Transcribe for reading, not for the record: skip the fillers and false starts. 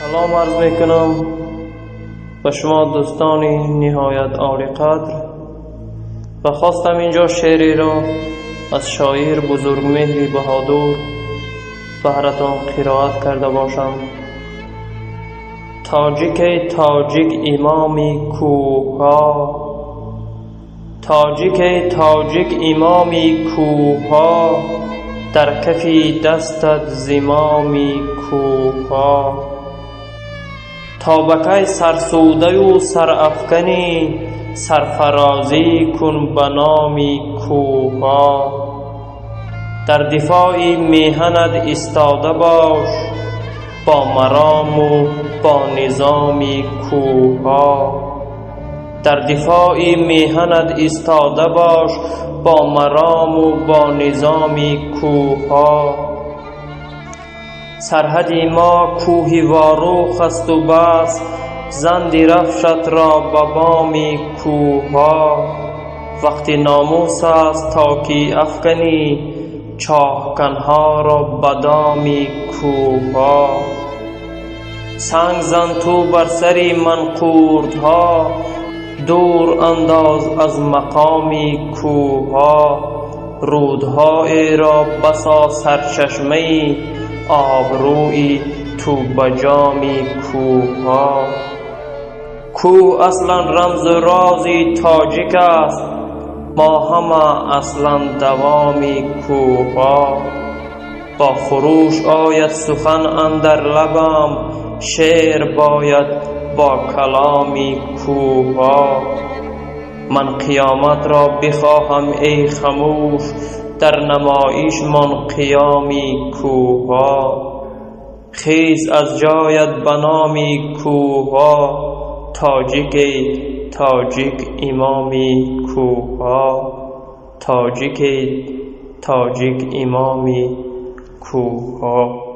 Салом арз мекунам ба шумо, дӯстони ниҳоят олиқадр, ва хостам инҷо шеъреро аз шоир Бузургмеҳри Баҳодур баҳратон қироат карда бошам. Тоҷике, тоҷик, имоми кӯҳҳо, тоҷике, тоҷик, имоми кӯҳҳо, дар кафи дастат зимоми кӯҳҳо. То ба кай сарсудаю сарафканӣ, сарфарозӣ кун ба номи кӯҳҳо. Дар дифои меҳанат истода бош бо марому бо низоми кӯҳҳо. Дар дифои меҳанат истода бош бо марому бо низоми кӯҳҳо. Сарҳади мо кӯҳи Ворух асту бас, зан дирафшатро ба боми кӯҳҳо. Вақти номус аст, то ки афканӣ чоҳканҳоро ба доми кӯҳҳо. Санг зан ту бар сари манқуртҳо, дур андоз аз мақоми кӯҳҳо. Рудҳоеро басо сарчашмаи обрӯи ту ба ҷоми кӯҳҳо. Кӯҳ аслан рамзу рози тоҷик аст, мо ҳама аслан давоми кӯҳҳо. Бо хуруш ояд сухан андар лабам, шеър бояд бо каломи кӯҳҳо. Ман қиёматро бихоҳам, эй хамӯш, дар намоишмон қиёми кӯҳҳо. Хез аз ҷоят ба номи кӯҳҳо, тоҷике, тоҷик, имоми кӯҳҳо, тоҷике, тоҷик, имоми кӯҳҳо.